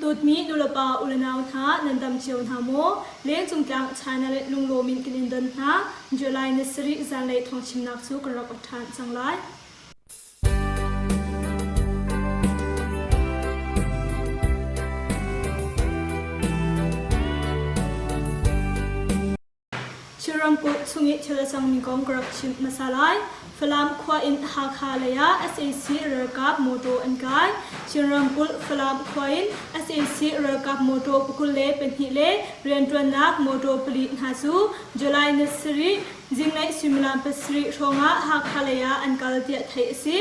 Dawtmi nulepa ulenau hna nan dam cio hna maw? Lengcung tlang China le lunglawm in kan in don hna. July ni sarih zanlei thawngchimnak cu kan rak uk ṭhan cang lai. Chin ramkulh chung i thil a cangmi kong ka rak chimh hmasa lai. Falam khua in Hakha lei ah sac ralkap mawṭaw an kai. Chin ramkulh Falam khua in sac ralkap mawṭaw pakul le pahnih le rianṭuannak mawṭaw pali hna cu July ni sarih zinglei suimilam pasarih hrawng ah Hakha lei ah an kal tiah theih a si.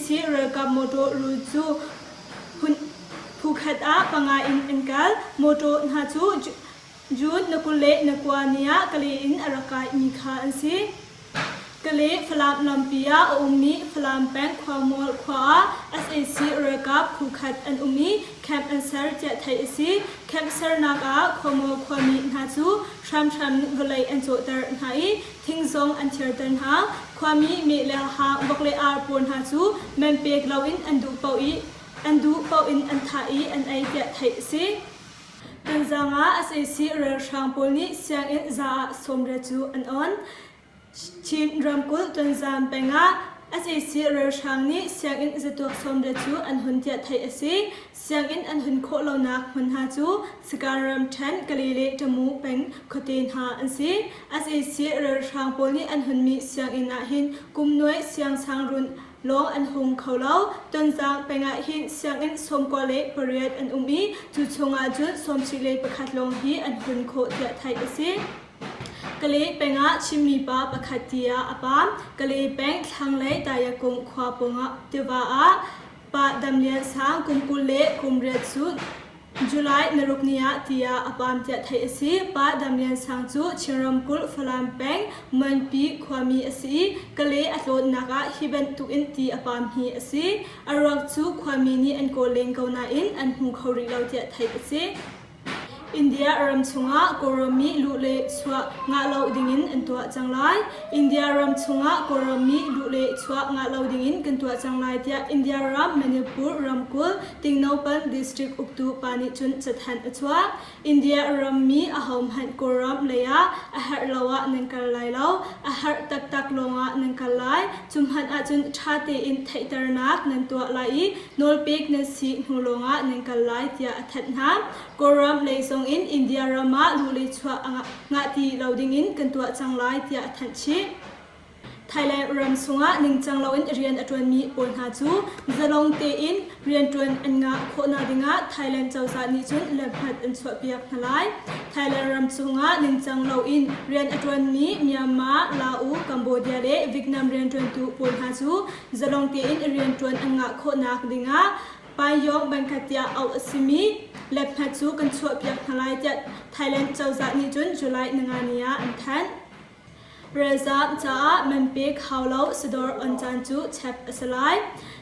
Sac ralkap mawṭaw rul cu phu khat ah panga in an kal. Mawṭaw hna cu June na 20 le na kua ni ah Kale in a rak kaimi kha an si. Kale Falam lampi ah a ummi Falam peng Khuamual khua ah sac ralkap phu khat an um i camp an ser tiah theih a si. Camp sernak ah Khuamual khuami hna cu hramhram in vawlei an cawhter hna i thing zong an thiarter hna. Khuami meh le hang, vok le ar pawl hna cu man pek loin an duh paoh i an duh paoh in an thah i an ei tiah theih a si. Tonzang ah sac ralhrang pawl nih sianginn za ah sawmriat cu an on. Chin ramkulh Tonzang peng ah sac ralhrang nih sianginn zatuak sawmriat cu an hun tiah theih a si. Sianginn an hun khawh lonak hmun hna cu Sakan ramṭhen Kale le Tamu peng khuate hna an si. Sac ralhrang pawl nih an hunmi sianginn ah hin kum nuai siangsangrun lawng an hung kho lo. Tonzang peng ah hin sianginn 98 an um i cu chungah cun 61 lawng hi an hun khawh tiah theih a si. Kale peng ah Chinmi pa pakhat tiah a paam. Kale peng thlanglei Tayakung khua pawngah tiva ah Pa Dam Lian Sang kum 20 le kum riat cu July na ruk ni ah tiah a paam tiah theih a si. Pa Dam Lian Sang cu Chin ramkulh Falam peng Muanpi khuami a si i Kale a tlawnnak ah hi bantukin ti a paam hi a si. A ruak cu khuami nih an kawl len ko nain an hmu kho rih lo tiah theih a si. India ram chungah Kawlrammi luh le chuah ngah lo dingin an tuah cang lai. India ram chungah Kawlrammi luh le chuah ngah lo dingin kan tuah cang lai tiah India ram Manipur ramkulh Tingnopan district uktu pa nih cun cathanh a chuah. India rammi ahohmanh Kawlram lei ah a herh lo ah nan kal lai lo, a herh taktak lawngah nan kal lai. Cu hmanh ahcun ṭha tein theihternak nan tuah lai i nawlpek nan si hnu lawngah nan kal lai tiah a thanh hna. Kawlram lei zongin India ram ah luh le chuah a ngah ti lo dingin kan tuah cang lai tiah a thanh chih. Thailand ram chungah ningcang loin rian a ṭuanmi pawl hna cu zalong tein rianṭuan an ngah khawhnak dingah Thailand cozah nih cun lamhmat an chuahpiak hna lai. Thailand ram chungah ningcang loin rian a ṭuanmi Myanmar, Laos, Cambodia le Vietnam rianṭuantu pawl hna cu zalong tein rianṭuan an ngah khawhnak dingah Paiyong Bangkhat tiah auh a simi lethngat cu kan chuahpiak hna lai tiah Thailand cozah nih cun July ninga ni ah an thanh. Ralzaam caah man pek hau lo sadawr on caan cu chep a si lai.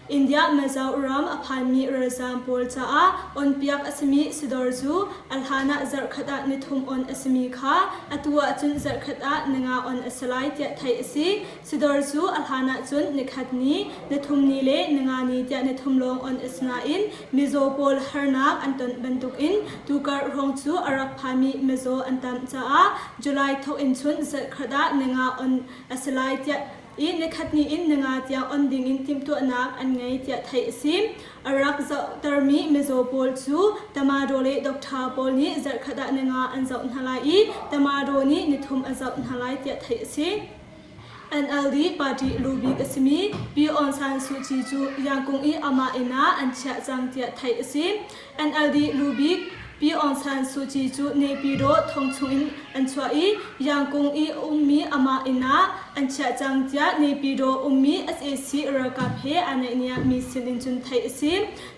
India Mizoram a phanmi ralzaam pawl caah onpiak a simi sadawr cu a hlan ah zarhkhat ah nithum on a simi kha atu ahcun zarhkhat ah ninga on a si lai tiah theih a si. Sidawr cu a hlan ahcun nikhat ni, nithum ni le ninga ni tiah nithum lawng on a si nain mizaw pawl harnak an ton bantukin tukar hrawng cu a rak phami mizaw an tam caah July thawk in chun zarhkhat ah ninga on a si lai tiah i nikhat ni in ninga tiang on dingin timhtuahnak an ngei tiah theih a si. A rak zohtermi mizaw pawl cu Tamado le doctor pawl nih zarhkhat ah ninga an zoh hna lai i Tamado nih nithum a zoh hna lai tiah theih a si. NLD party lubik a simi Pi Aung San Suu Kyi cu Yangkung i amah inn ah an chiah cang tiah theih a si. NLD lubik Pi Aung San Suu Kyi cu Naypyidaw thong chungin an chuah i Yangkung i a ummi amah inn ah an chiah cang tiah Naypyidaw ummi sac ralkap he aa naihniammi sinin cun theih a si.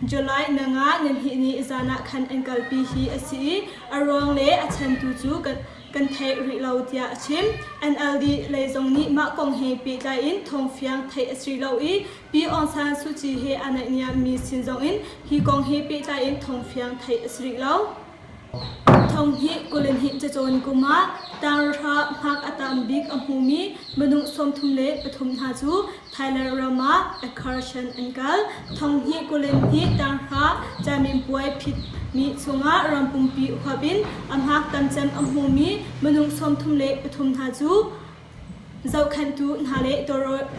July nanga nihnih ni zan ah khan an kalpi hi a si i a ruang le a chantu cu kan kan theih rih lo tiah a chim. NLD lei zong nih mah kong he pehtlai in thawngfiang theih a si lo i Pi Aung San Suu Kyi he aa naihniammi sin zong in hi kong he pehtlai in thawngfiang theih a si rih lo. Thonghnih 22 cacawn kum ah tanghra hngak a tam bik a hmumi minung 33 hna cu Thailand ram ah excursion an kal. Thonghnih 22 tanghra caminpuai phitmi chungah ram pumpi huap in a hngak tamcem a hmumi minung 33 hna cu Zohkhenhtu hna le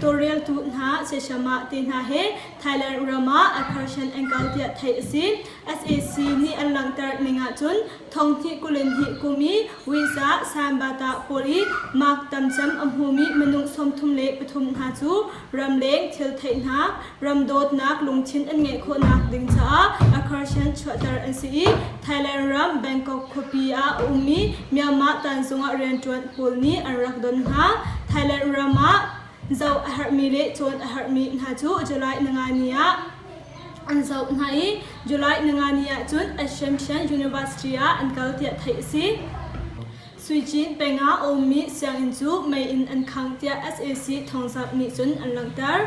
tawlreltu hna siasiamah te hna he Thailand ram ah excursion an kal tiah theih a si. Sac nih an langhter ning ahcun thonghnih 22 kum i Wisa Sanbata pawl i mark tamcem a hmumi minung 33 hna cu ramleng thil theihnak, ram dawtnak lungthin an ngeih khawhnak ding caah excursion chuahter an si i Thailand ram Bangkok khuapi ah a ummi Myanmar tanzung ah rianṭuan pawl nih an rak don hna. Thailand ram ah zoh a herhmi le cawn a herhmi hna cu July ninga ni ah an zoh hna i July ninga ni ah cun Assumption University ah an kal tiah theih a si. Suicin peng ah a ummi sianginn cu mei in an khangh tiah sac thawngzamh nih cun an langhter.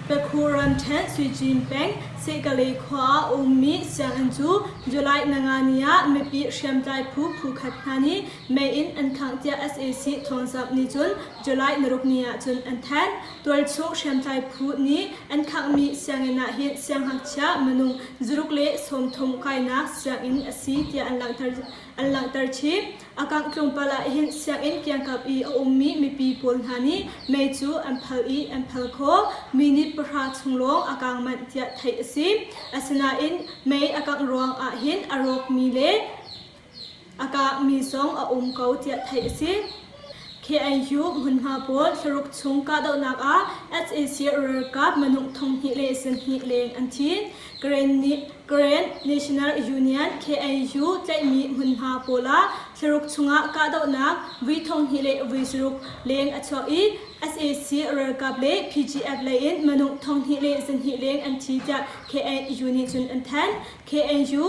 Pekhu ramṭhen Suicin peng Sehkale khua ah a ummi sianginn cu July ninga ni ah mipi hriamtlai phu phukhat hna nih mei in an khangh tiah sac thawngzamh nih cun July naruk ni ah cun an thanh. Tualchung hriamtlai phu nih an khanghmi sianginn ah hin siangngakchia minung 130 kainak sianginn a si tiah an langhter. An langhter chih. A kangh tlawmpal ah hin sianginn kiangkap i a ummi mipi pawl hna nih mei cu an phal i an phal khawh. Minute pahra chung lawng a kang manh tiah theih a si. Asinain mei a kangh ruang ah hin a rawkmi le a kangmi zong a um ko tiah theih a si. KNU hmunhma pawl thlaruk chung kahdohnak ah sac ralkap minung thonghnih le sihnih leng an thi. Karen National Union KNU tlaihmi hmunhma pawl ah thlaruk chungah kahdohnak vui thonghnih le vui saruk leng a chuak i sac ralkap le PGF lei in minung thonghnih le zahnih leng an thi tiah KNU nih cun an thanh. KNU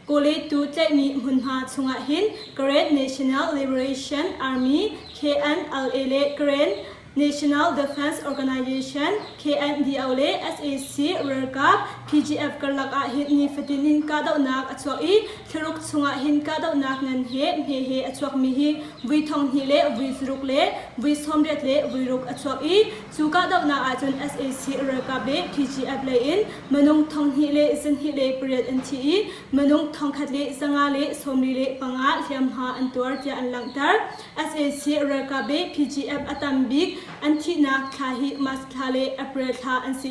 Kawlehtu tlaihmi hmunhma chungah hin Karen National Liberation Army KNLA le Karen National Defense Organization KNDO le sac ralkap PGF karlak ah hin nifatin in kahdohnak a chuak i thlaruk chungah hin kahdohnak ngan he hme he a chuakmi hi vui thonghnih le vui zaruk le vui sawmriat le vui ruk a chuak i cu kahdohnak ahcun sac ralkap le PGF lei in minung thonghnih le zahnih le pariat an thi i minung thongkhat le zanga le 45 hliamhma an tuar tiah an langhter. Sac ralkap le PGF a tam bik an thihnak thla hi March thla le April thla an si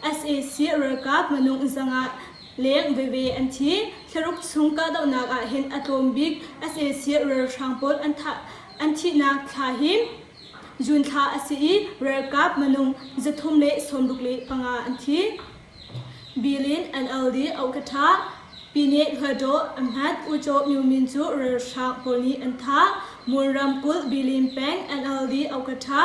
i sac ralkap minung zanga leng veve an thi. Thlaruk chung kahdohnak ah hin a tlawm bik sac ralhrang pawl an thah an thihnak thla hi June thla a si i ralkap minung 365 an thi. Bilin NLD Ohkatha Pyine Hluttaw Ahmat Ucaw Myo Min cu ralhrang pawl nih an thah. Mon ramkulh Bilin peng NLD Ohkatha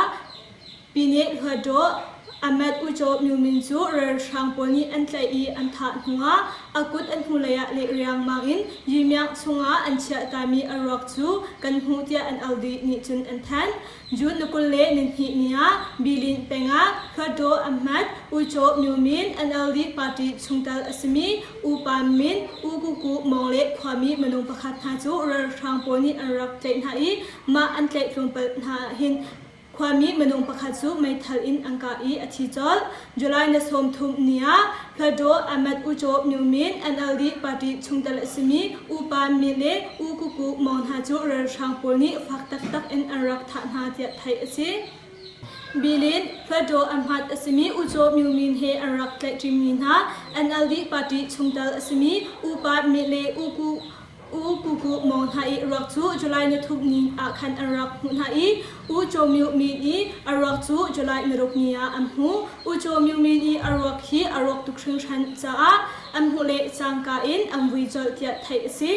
Pyine Hluttaw Ahmat Ucaw Myo Min cu ralhrang pawl nih an tlaih i an thah hnuah a kut an hnulei ah leh riangmang in Yimyang chungah an chiahtami a ruak cu kan hmuh tiah NLD nih cun an thanh. June ni 22 ni ah Bilin peng ah Hluttaw Ahmad Uico Myo Min NLD party chungtel a simi U Pan Min U Ku Ku Mawng le khuami minung pakhat hna cu ralhrang pawl nih an rak tlaih hna i mah an tlaih tlawmpal hna hin Khuami minung pakhat cu meithal in an kah i a thi colh. July ni 30 ni ah Hluttaw Ahmad Ucaw Myo Min NLD party chungtel a simi U Pan Min le U Ku Ku Maung hna cu ralhrang pawl nih fak taktak in an rak thah hna tiah theih a si. Bilin Hluttaw Ahmad a simi Ucaw Myo Min he an rak tlaihṭimi hna NLD party chungtel a simi U Pan Min le U Ku U Ku Ku Mawng hna i ruak cu July ni thum ni ah khan an rak hmuh hna i U Chaw Myo Min i a ruak cu July ni ruk ni ah an hmuh. U Chaw Myo Min i a ruak hi a rawk tuk hringhran caah an hmuh le cangka in an vui colh tiah theih a si.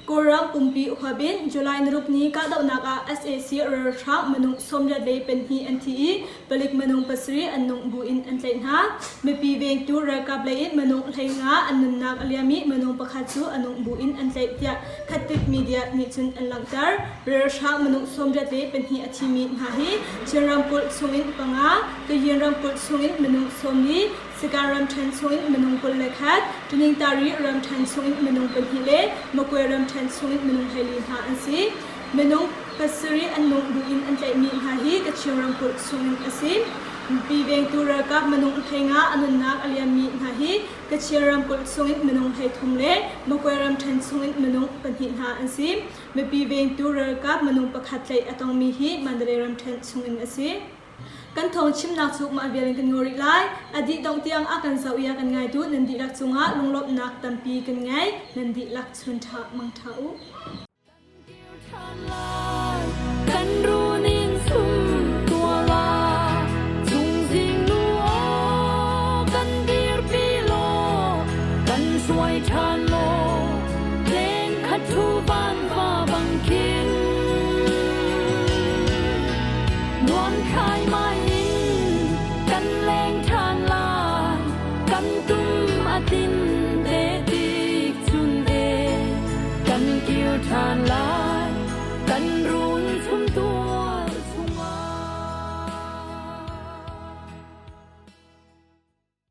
Kawlram pumpi huap in July ni ruk ni kahdohnak ah sac ralhrang minung 82 an thi i palik minung pasarih an nung buin an tlaih hna. Mipi vengtu ralkap lei in minung 15 an nunnak a liam i minung pakhat cu a nung buin an tlaih tiah Khattip media nih cun an langhter. Ralhrang minung 82 a thimi hna hi Chin ramkulh chungin panga, Kayin ramkulh chungin minung 40. Sagaing ramṭhen chungin minung 21, Taningtari ramṭhen chungin minung pahnih le Magwe ramṭhen chungin minung 14 hna an si. Minung pasarih an nung buin an tlaihmi hna hi Kachin ramkulh chungin a si. Mipi vengtu ralkap minung 15 a nunnak a liammi hna hi Kachin ramkulh chungin minung 13 le Magwe ramṭhen chungin minung pahnih hna an si. Mipi vengtu ralkap minung pakhat tlaih a tongmi hi Mandalay ramṭhen chungin a si. Kan thawng chimnak cu mah vial in kan ngaw rih lai. A dih dongh tiang a kan zoh i a kan ngaitu nan dihlak cungah lunglawmhnak tampi kan ngei. Nan dihlak chun ṭha mang ṭha u. Kan runin sum tuala chungzing nu aw kan dirpi law kan suai ṭhan law leng khat thu van va bang khin nuam khai mai in kan leng ṭhan lai kan tum a tin te tik chun e kan kir ṭhan lai.